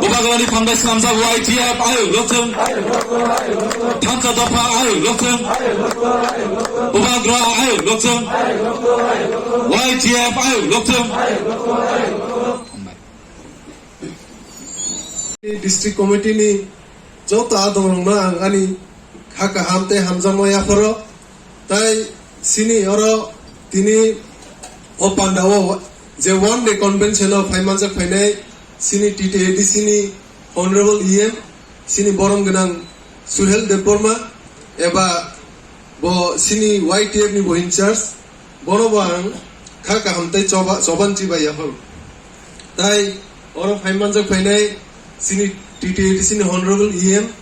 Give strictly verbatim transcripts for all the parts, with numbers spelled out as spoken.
Bubagrani phandai swnamjak Y T F ayuk lokchwng. Thansa dopha ayuk lokchwng. Bubagra ayuk lokchwng. Y T F ayuk lokchwng. District committee ni joto adongrokno ang ani kha kaham tei hamjakma yapharo. Tai chini oro tini o pandao je one day convention o phaimanjak phainai chini T T A D C ni Honorable E M, chini borom gwnang Suhel Debbarma, eba bo chini Y T F ni bo in charge, bono bo ang kha kaham tei choba-, choban chibai yapharo. Tai oro phaimanjak phainai chini T T A D C ni Honorable E M,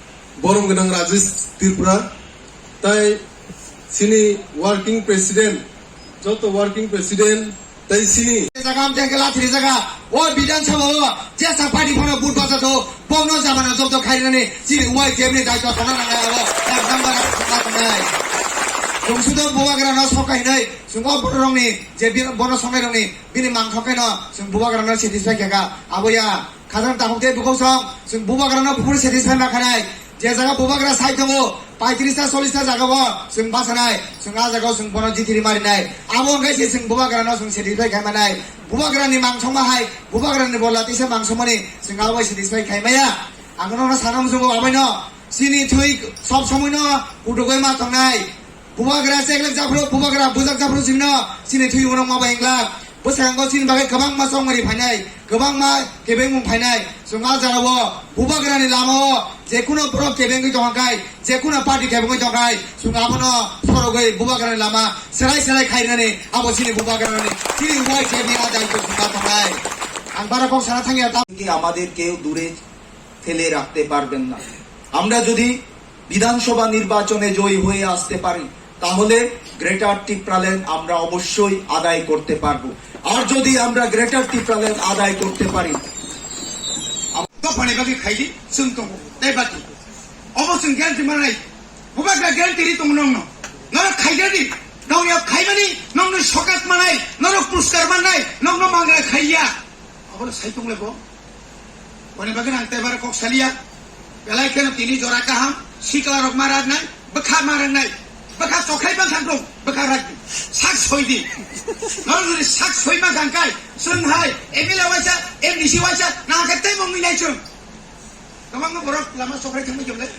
borom gwnang Rajesh Tripura, tai chini working president, joto working president, tai chini jaga amte kela thiri jaga, o Bidhan Sabha o jesa party phano vote bacha do, bono jamana joto khairani chini Y T F ni daitwa thana nangai abo, ek number thana nangai. Chwng sudo Bubagra no sokai hinai, chwng o bororokni je bi-, bono songnai rokni bini mangthok khe no chwng Bubagra no satisfy khe kha. Abo ya, khajang takhuk tei bukhuk song, chwng Bubagra no buphuru satisfy ma khanai. Je jaga Bubagra sai tongo, paitris ta, chollis ta jaga bo chwng bachanai, chwng a jaga o chwng bono jithiri marinai. Abo wngkhe se chwng Bubagra no chwng satisfy khai manai. Bubagra ni mangsongma hai, Bubagra ni bolla tisa mangsongmani chwng abo satisfy khai maya. Ang no sana muchungo abai no, chini thwi sob somoi no kutukoi ma tongnai. Bubagra cheklek japhru, Bubagra bujak japhru chwngno chini thwi uno ma bai hinglak. Bwskango chini bagwi kwbangma chongmari phainai, kwbangma kebengmung phainai. Chwng a jagao Bubagrani lamao jekuno borok kebengwi tongkha khai, jekuno party kebengwi tongkha khai, chwng abono sorogwi Bubagrani lama serai serai khairnani abo chini Bubagrani chini Y T F ni a daitwo chwng ma tongnai. Ang bara kok sana thangya ta. কি আমাদের কেউ দূরে ফেলে রাখতে পারবেন না। আমরা যদি বিধানসভা নির্বাচনে জয়ী হয়ে আসতে পারি, তাহলে গ্রেটার টিপ্রাল্যান্ড আমরা অবশ্যই আদায় করতে পারবো। আর যদি আমরা গ্রেটার টিপ্রাল্যান্ড আদায় করতে পারি, Dophani bagwi khaidi chwng tongo tei bati. Obo chwng guarantee manai. Bubagra guarantee ri tongo nongno. Norok khaigadi. Nongni khaimani nongni sokat manai. Norok puruskar manai. Nongno mangra khaiya. Abono sai tongle bo. Boni bagwi ang tei bara kok saliya. Belai kheno tini jora kaham, sikla rok ma rag nai, bwkha ma rag nai, bwkha chokhai bang thang rok, bwkha rag di. Sak soi di. Norok jodi sak soi ma kang kai, chwng hai, M L A waisa, M D C waisa, na khe tei mung nai chwng. Kwbangma borok lama chokhai thangwi jom lai.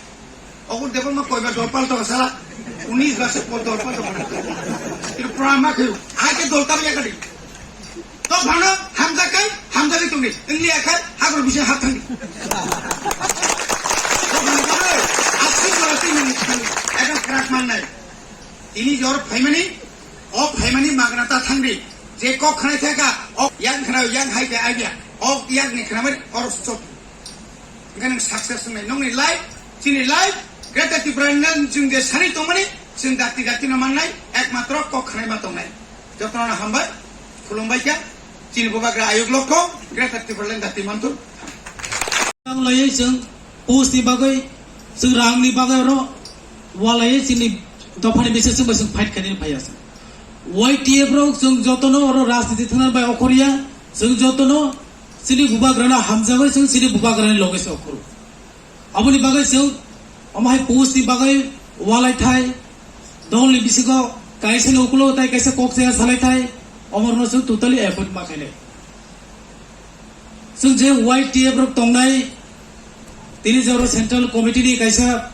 Ogur Debbarma koibar dol palto sala. Unis bar se dol palto. Tripura ma khe. Ai ke dol tar ya kadi. To bhano hamjak kai, hamjak kai tongni. India kai, hagor bising hap thangni. To bhano bhano, asli jora tini ni thangni. Ekam krak man nai. Tini jor phaimani, o phaimani magna ta thangni. Je kok khnai thaka, o yang khnai, yang hai ke idea. O yang ni khnamani, or sot. Hingke nwng success wngnai. Nongni life, chini life, Greater Tipraland ni chwng je sani tongmani, chwng dakti dakti no mannai, ekmatro kok khnai ma tongnai. Jotono hambai, khulumbai kha, chini Bubagra ayuk lokho, Greater Tipraland dakti manthun. Ang laiwi chwng post ni bagwi, chwng rang ni bagwi oro, walaiwi chini dophani bising chwng bai chwng fight khainani phaiya chwng. Y T F rok chwng jotono oro rajniti thangna bai okhorya, chwng jotono chini Bubagrano hamjagwi chwng chini Bubagrani loge se okhoro. Aboni bagwi chwng omo hai post ni bagwi walai thai, dol ni bisingo kaisa ni ukulo tai kaisa kok saya salai thai, omorno chwng totally avoid ma khainai. Chwng je Y T F rok tongnai, tini joro Central Committee ni kaisa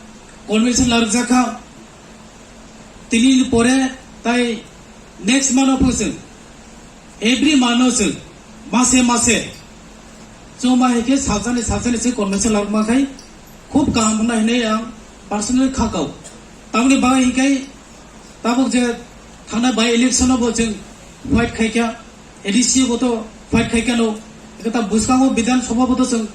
convention larwkjakha. Tini ni pore tai next month o chwng, every month o chwng, mase mase, chwng ma hai khe salsani salsani se convention larwkma khai khub kaham wngna hinwi ang personally kha kau. Tamoni bagwi hinkhe tabuk je thangnai by election o bo chwng fight khaikha, A D C o bo to fight khaikha no, ekta bwskango Bidhan Sabha bo to chwng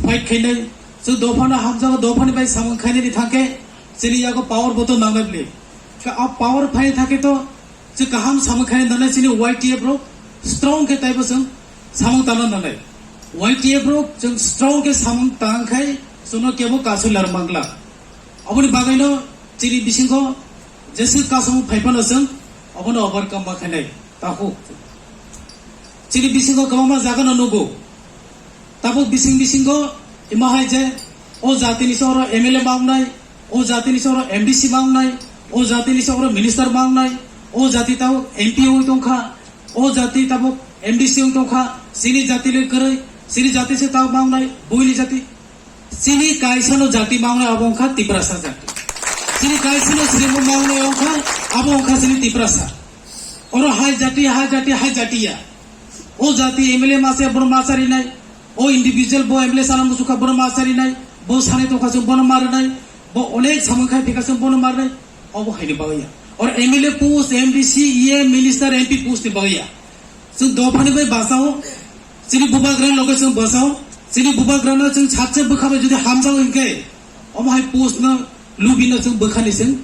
fight khainai, chwng dophano hamjago, dophani bai samung khainani thangkhe chini yago power bo to nangnai bwle. Khe a power phai thangkhe to chwng kaham samung khainai nangnai, chini Y T F rok strong khe taibo chwng samung tangna nangnai. Y T F rok chwng strong khe samung tang khai chwngno kebo kasu lar mangla. Aboni bagwino Chini bisingo jesa kasom phaiphano chwng obono overcome ma khainai. Takhuk. Chini bisingo kwbangma jaga no nugo. Tabuk bising bisingo ima hai je o jati ni soro M L A ma wngnai, o jati ni soro M D C ma wngnai, o jati ni soro minister ma wngnai, o jati tao M P oi tongkha, o jati tabuk M D C oi tongkha, chini jati le kwrwi, chini jati se tao ma wngnai, buini jati. Chini kaisa no jati ma wngnai abo wngkha Tiprasa jati. Chini kaisa no srimo ma wngnai wngkha abo wngkha chini Tiprasa. Oro hai jati, hai jati, hai jati ya. O jati M L A ma se bono ma charinai. O individual bo M L A sana muchukha bono ma charinai. Bo sanai tongkha se bono ma rwnai. Bo onek samung khai phika se bono ma rwnai. Obo haini bagwi ya. Or M L A post, M D C, E M, minister, M P post ni bagwi ya. Chwng dophani bai bachao, chini bubagrani loge chwng bachao, chini bubagrano chwng sacha bwkha bai jodi hamjao hinkhe, omo hai post no lubino chwng bwkhani chwng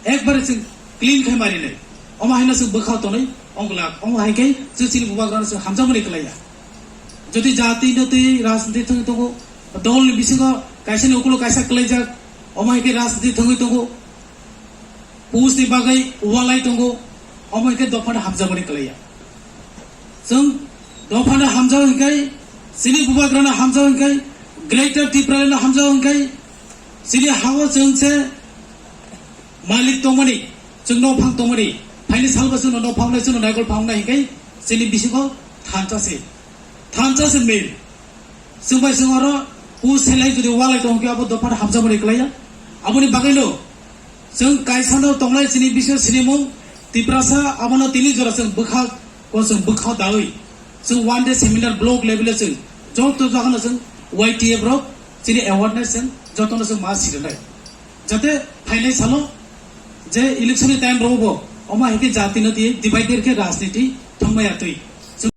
ekbare chwng clean khai marinai. Omo haino chwng bwkha tonwi ongla, omo hai khe chwng chini bubagrano chwng hamjakmani kwlaiya. Jodi jati no twi rajniti thwngwi tongo, dol ni bisingo kaisa ni ukulo kaisa kwlaijak, omo hai khe rajniti thwngwi tongo. Post ni bagwi walai tongo, omo hinkhe dophano hamjakmani kwlaiya. Chwng dophano hamjao hinkhe, chini bubagrano hamjao hinkhe, Greater Tipraland no hamjao hinkhe, chini hao chwng se malik tongmani, chwng nophang tongmani, phaini salbo chwngno nophang wngnai, chwngno naikol phang wngnai hinkhe, chini bisingo thansa se, thansa se main. Chwng bai chwng oro u selai jodi walai tong khe abo dophano hamjakmani kwlaiya. Aboni bagwino chwng kaisa no tongnai chini bising sinimung Tiprasa abono tini jora chwng bwkha ko chwng bwkha dawi chwng one day seminar block level o chwng joto jagano chwng Y T F rok chini awareness chwng jotono chwng ma sirinai. Jate phainai salo je election ni time rogo bo omo hai khe jati no diye divider khe rajniti thangmaya twi.